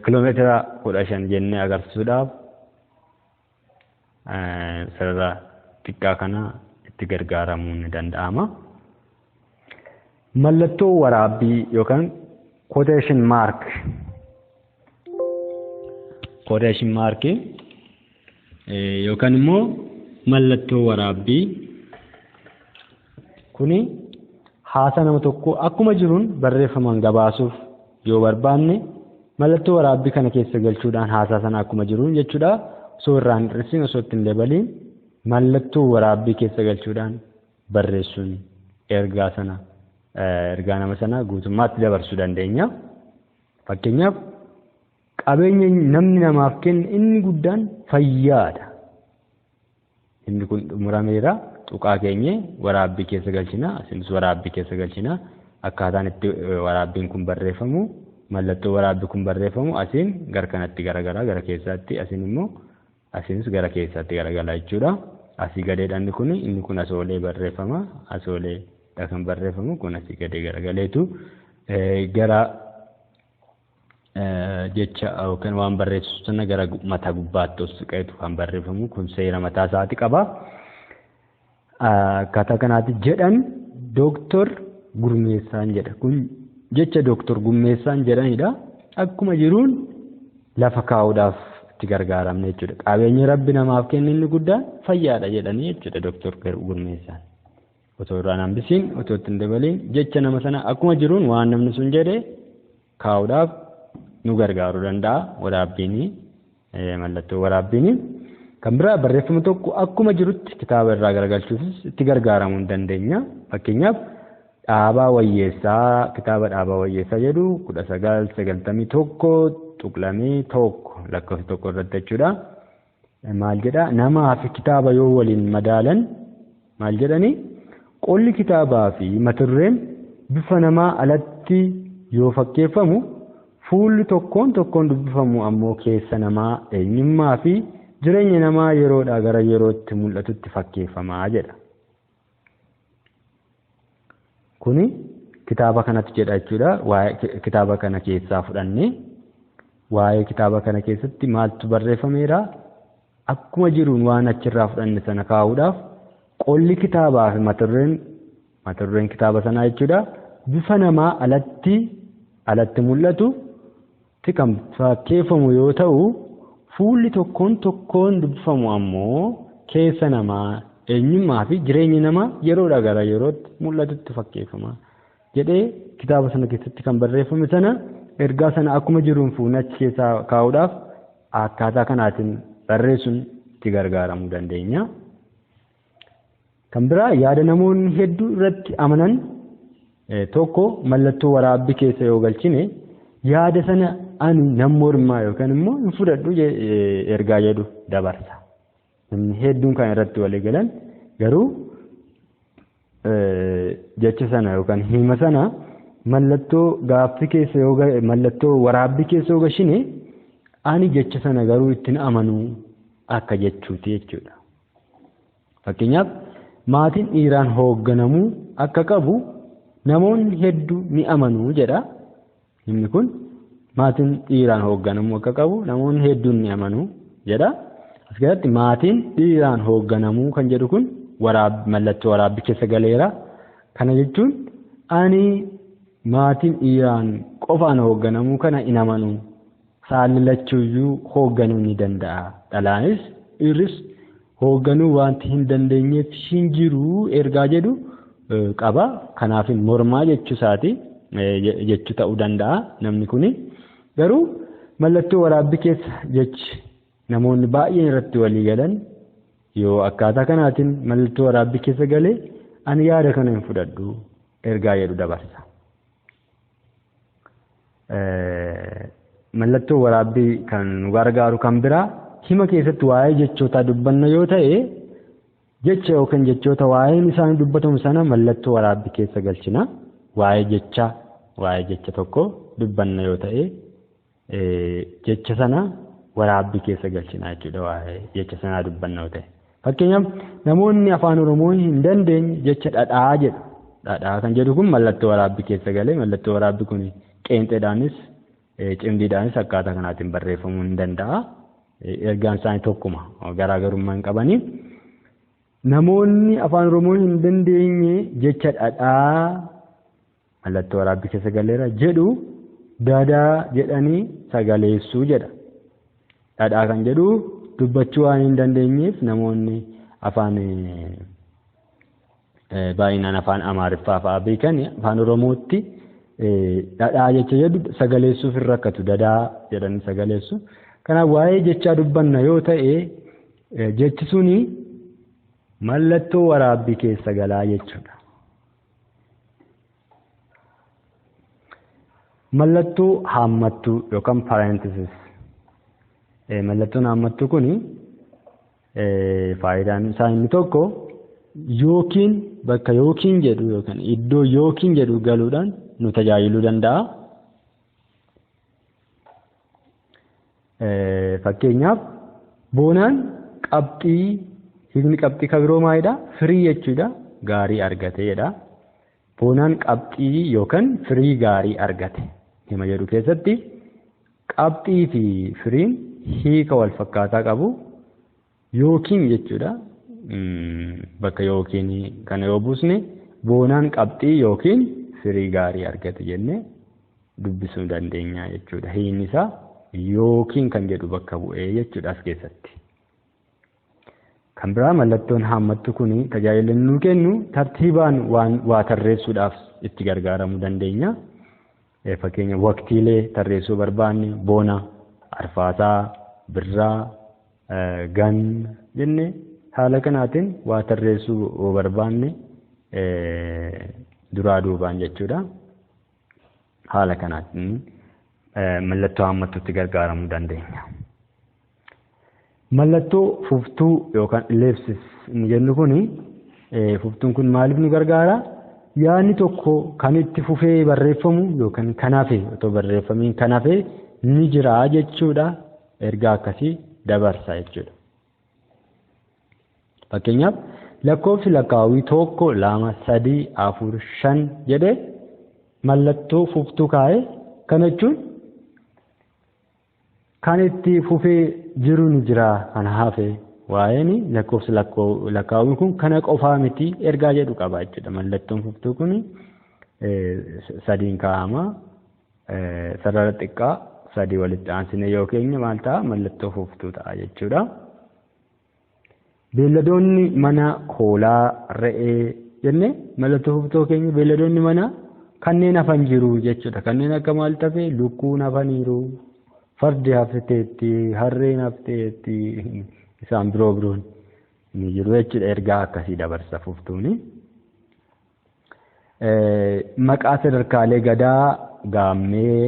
kiiloomeetira 15 jennee agarsiisuudhaaf sarara xiqqaa kana itti gargaaramuun ni danda'ama. Mallattoo waraabbii yookaan quotation mark. Quotation mark yookaan immoo mallattoo waraabbii kuni haasaa nama tokkoo akkuma jiruun barreeffamaan gabaasuuf yoo barbaanne mallattoo waraabbii kana keessa galchuudhaan haasaa sana akkuma jiruun jechuudha. Osoo irraa hin hir'isiin, osoo itti hin dabaliin mallattoo waraabbii keessa galchuudhaan barreessuun ergaa sana, ergaa nama sanaa guutummaatti dabarsuu dandeenya. Fakkeenyaaf qabeenya namni namaaf kenne inni guddaan fayyaadha. Inni kun xumurameera. Tuqaa keenye waraabbii keessa galchina. Asinis waraabbii keessa galchina. Akkaataan itti waraabbiin kun barreeffamu, mallattoo waraabbii kun barreeffamu asiin gara kanatti garagalaa gara keessaatti, asiin immoo asiinis gara keessaatti garagalaa jechuudha. Asii gadeedha inni kun, inni kun asoolee barreeffama. Asooleedha kan barreeffamu kun asii gadee garagaleetu gara jecha yookaan waan barreessu sana gara mataa gubbaatti ol siqeetu kan barreeffamu kun seera mataa isaati qaba. Akkaataa kanaatti jedhan Dooktor Gurmeessaan jedha. Kun jecha Dooktor Gurmeessaan jedhanidha. Akkuma jiruun lafa kaa'uudhaaf itti gargaaramne jechuudha. Qabeenyi Rabbi namaaf kenne inni guddaan fayyaadha jedhanii jechuudha Dooktor Gurmeessaan. Otoo irraan hambisiin, otoo itti hin dabaliin jecha nama sana akkuma jiruun waan namni sun jedhe kaa'uudhaaf nu gargaaruu danda'a waraabbiin, mallattoo waraabbiin. Kan biraa barreeffama tokko akkuma jirutti kitaaba irraa garagalchuufis itti gargaaramuu hin dandeenya. Fakkeenyaaf Dhaabaa Wayyeessaa, kitaaba Dhaabaa Wayyeessaa jedhu 1991 tuqlamee 1 lakkoofsa 1 irratti jechuudha. Maal jedha? Namaa fi kitaaba yoo waliin madaalan maal jedhani? Qolli kitaabaa fi mata dureen bifa namaa alatti yoo fakkeeffamu, fuulli tokkoon tokkoon dubbifamu ammoo keessa namaa, eenyummaa fi jireenya namaa yeroodhaa gara yerootti mul'atutti fakkeeffama jedha. Kuni kitaaba kanatti jedha jechuudha. Waa'ee kitaaba kana keessaa fudhannee waa'ee kitaaba kana keessatti maaltu barreeffameera? Akkuma jiruun waan achirraa fudhanne sana kaa'uudhaaf qolli kitaabaa fi mata dureen kitaaba sanaa jechuudha bifa namaa alatti mul'atu tti kan fakkeeffamu yoo ta'u, fuulli tokkoon tokkoon dubbifamu ammoo keessa namaa, eenyummaa fi jireenya namaa yeroodhaa gara yerootti mul'atutti fakkeeffama jedhee kitaaba sana keessatti kan barreeffame sana ergaa sana akkuma jiruun fuunee achi keessaa kaa'uudhaaf akkaataa kanaatiin barreessuun itti gargaaramuu dandeenya. Kan biraa yaada namoonni hedduu irratti amanan tokko mallattoo waraabbii keessa yoo galchine yaada sana ani nan mormaa yookaan immoo hin fudhadhu ergaa jedhu dabarsa. Namni hedduun kan irratti walii galan garuu jecha sana yookaan hima sana mallattoo gaaffii keessa yoo mallattoo waraabbii keessa yoo gashine ani jecha sana garuu ittiin amanuu akka jechuuti jechuudha. Fakkeenyaaf maatiin dhiiraan hoogganamuu akka qabu namoonni hedduu ni amanu jedha. Himni kun maatiin dhiiraan hoogganamuu akka qabu namoonni hedduun ni amanu jedha. As keessatti maatiin dhiiraan hoogganamuu kan jedhu kun mallattoo waraabbii keessa galeera. Kana jechuun ani maatiin dhiiraan qofaan hoogganamuu kana hin amanu. Saalli lachuuyyuu hoogganuu ni danda'a. Dhalaanis dhiirris hoogganuu wanti hin dandeenyeef hin jiru ergaa jedhu qaba. Kanaaf mormaa jechuu isaati jechuu ta'uu danda'a namni kuni. Garuu mallattoo waraabbii keessa jechi namoonni baay'een irratti walii galan yoo akkaataa kanaatiin mallattoo waraabbii keessa galee ani yaada kana hin fudhadhu ergaa jedhu dabarsa. Mallattoo waraabbii kan nu gargaaru kan biraa hima keessatti waa'ee jechootaa dubbanna yoo ta'e jecha yookaan jechoota waa'een isaanii dubbatamu sana mallattoo waraabbii keessa galchina. Waa'ee jecha waa'ee jecha tokko dubbanna yoo ta'e jecha sana waraabbii keessa galchina jechuudha waa'ee jecha sanaa dubbanna yoo ta'e. Fakkeenyaaf namoonni afaan Oromoo hin dandeenye jecha dhadhaa jedhu. Dhadhaa kan jedhu kun mallattoo waraabbii keessa galee mallattoo waraabbii kun qeenxeedhaanis cimdiidhaanis akkaataa kanaatiin barreeffamuu ni danda'a. Ergaan isaanii tokkuma garaagarummaa hin qabanii. Namoonni afaan Oromoo hin dandeenye jecha dhadhaa mallattoo waraabbii keessa galeera jedhu dadaa jedhanii sagaleessuu jedha. Dhadhaa kan jedhu dubbachuu waan hin dandeenyeef namoonni afaan baay'inaan afaan Amaariffaa fa'aa beekan afaan Oromootti dhadhaa jecha jedhu sagaleessuuf hin rakkatu dadaa jedhanii sagaleessu. Kanaaf waa'ee jechaa dubbanna yoo ta'e jechi suni mallattoo waraabbii keessa galaa jechuudha. Mallattoo haammattuu yookaan parenthesis. Mallattoon haammattuu kun faayidaan isaa inni tokko yookiin bakka yookiin jedhu yookaan iddoo yookiin jedhu galuudhaan nu tajaajiluu danda'a. Fakkeenyaaf boonaan qabxii hiikni qabxii kan biroo maalidha? Firii jechuudha. Gaarii argateedha. Boonaan qabxii yookaan firii gaarii argate hima jedhu keessatti qabxii fi firiin hiika wal fakkaataa qabu yookiin jechuudha. Bakka yookiin kana yoo buusne boonaan qabxii yookiin firii gaarii argate jennee dubbisuu dandeenya jechuudha. Hiikni isaa yookiin kan jedhu bakka bu'ee jechuudha as keessatti. Kan biraa mallattoon haammattu kun tajaajila nuu kennu tartiibaan waan waa tarreessuudhaaf itti gargaaramuu dandeenya. Fakkeenya waqtiilee tarreessuu barbaanne bona, arfaasaa, birraa, ganna jennee haala kanaatiin waa tarreessuu barbaanne duraa duubaan jechuudha. Haala kanaatiin mallattoo haammattuutti gargaaramuu dandeenya. Mallattoo fuftuu yookaan ellipsis inni jennu kuni fuftuun kun maaliif nu gargaara? Yaadni tokko kan itti fufee barreeffamu yookaan kan hafe otoo barreeffamiin kan hafe ni jira jechuudha. Ergaa akkasii dabarsa jechuudha. Fakkeenyaaf lakkoofsi lakkaawwii 1 2 3 4 5 jedhee mallattoo fuftuu kaa'ee kana jechuun kan itti fufee jiru ni jira kan hafe waa'een lakkoofsi lakkaawwii kun kana qofaa miti ergaa jedhu qaba jechuudha. Mallattoon fuftuu kun sadiin kaa'ama. Sarara xiqqaa sadii walitti aansine yoo keenya maal ta'a? Mallattoo fuftuu ta'a jechuudha. Beelladoonni mana hoolaa, re'ee jennee mallattoo fuftuu keenya beelladoonni mana kanneen hafan jiru jechuudha. Kanneen akka maal tafe lukkuun hafaniiru, fardi hafteetti, harreen hafteetti, isaan biroo biroon ni jiru jechuudha. Ergaa akkasii dabarsa fuftuuni. Maqaa sadarkaalee gadaa gaammee,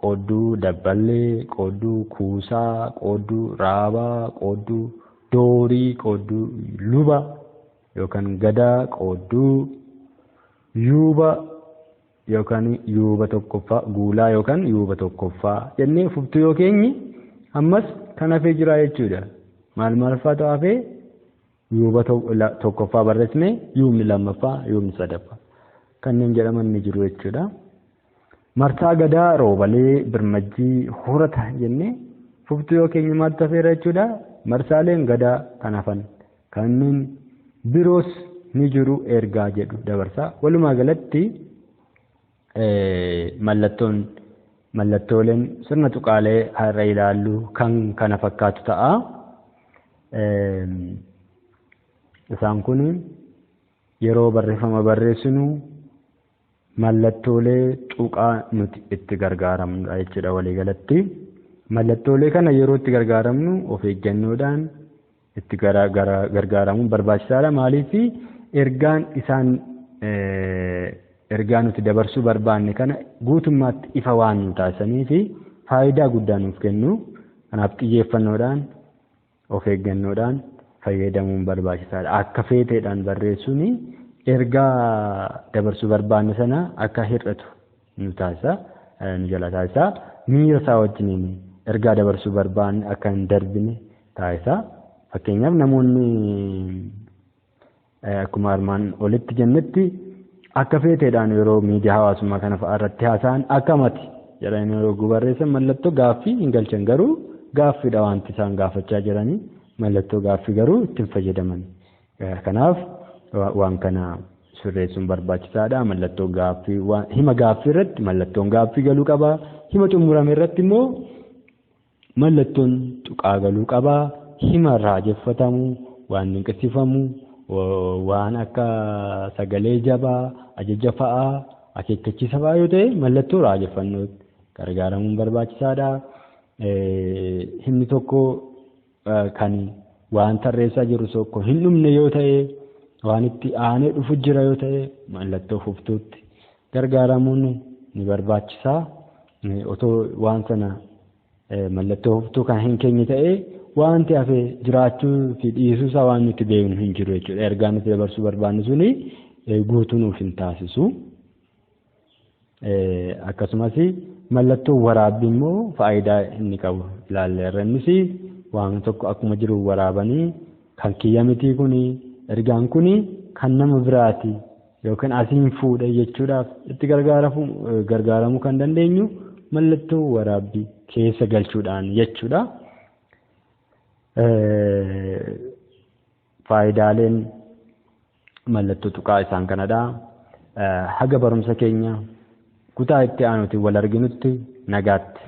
qoodduu dabballee, qoodduu kuusaa, qoodduu raabaa, qoodduu doorii, qoodduu luba yookaan gadaa, qoodduu yuuba yookaan yuuba tokkoffaa, guulaa yookaan yuuba tokkoffaa jennee fuftuu yoo keenye ammas kan hafee jira jechuudha. Maal maal fa'aatu hafee? Yuuba tokkoffaa barreessine, yuubni lammaffaa, yuubni sadaffaa kanneen jedhaman ni jiru jechuudha. Marsaa gadaa, roobalee, birmajjii, horata jennee fuftuu yoo keenya maaltu hafeera jechuudha. Marsaaleen gadaa kan hafan kanneen biroos ni jiru ergaa jedhu dabarsa. Walumaa galatti mallattoon mallattooleen sirna tuqaalee har'a ilaallu kan kana fakkaatu ta'a. Isaan kun yeroo barreeffama barreessinu mallattoolee tuqaa nuti itti gargaaramnudha jechuudha waliigalatti. Mallattoolee kana yeroo itti gargaaramnu of eeggannoodhaan itti gargaaramuun barbaachisaadha. Maaliif ergaan isaan ergaa nuti dabarsuu barbaanne kana guutummaatti ifa waan nu taasisanii fi faayidaa guddaa nuuf kennu. Kanaaf xiyyeeffannoodhaan of eeggannoodhaan fayyadamuun barbaachisaadha. Akka feeteedhaan barreessuun ergaa dabarsuu barbaanne sana akka hir'atu nu taasisa, nu jala taasisa. Miira isaa wajjiniin ergaa dabarsuu barbaanne akka hin darbine taasisa. Fakkeenyaaf namoonni akkuma armaan olitti jennetti akka feeteedhaan yeroo miidiyaa hawaasummaa kana fa'aa irratti haasa'an akkamati jedhanii yeroo barreessan mallattoo gaaffii hin galchan garuu gaaffiidha wanti isaan gaafachaa jiranii mallattoo gaaffii garuu ittiin fayyadaman. Kanaaf waan kana sirreessuun barbaachisaadha. Mallattoo gaaffii hima gaaffii irratti mallattoon gaaffii galuu qaba. Hima xumurame irratti immoo mallattoon tuqaa galuu qaba. Hima raajeffatamu, waan dinqisiifamu, waan akka sagalee jabaa, ajaja fa'aa, akeekkachiisa fa'aa yoo ta'e mallattoo raajeffannootti gargaaramuun barbaachisaadha. Himni tokko kan waan tarreessaa jiru tokko hin dhumne yoo ta'e waan itti aanee dhufu jira yoo ta'e mallattoo fuftuutti gargaaramuun ni barbaachisa. Otoo waan sana mallattoo fuftuu kan hin keenye ta'e wanti hafe jiraachuu fi dhiisuu isaa waan nuti beeknu hin jiru jechuudha. Ergaa nuti dabarsuu barbaannu suni guutuu nuuf hin taasisu. Akkasumas mallattoo waraabbii immoo faayidaa inni qabu ilaalleerra. Innis waan tokko akkuma jiru waraabanii kan kiyya mitii kuni ergaan kuni kan nama biraati yookiin asiin fuudhe jechuudhaaf itti gargaaramuu kan dandeenyu mallattoo waraabbii keessa galchuudhaan jechuudha. Faayidaaleen mallattoo tuqaa isaan kanadha. Haga barumsa keenya kutaa itti aanutiin wal arginutti nagaatti.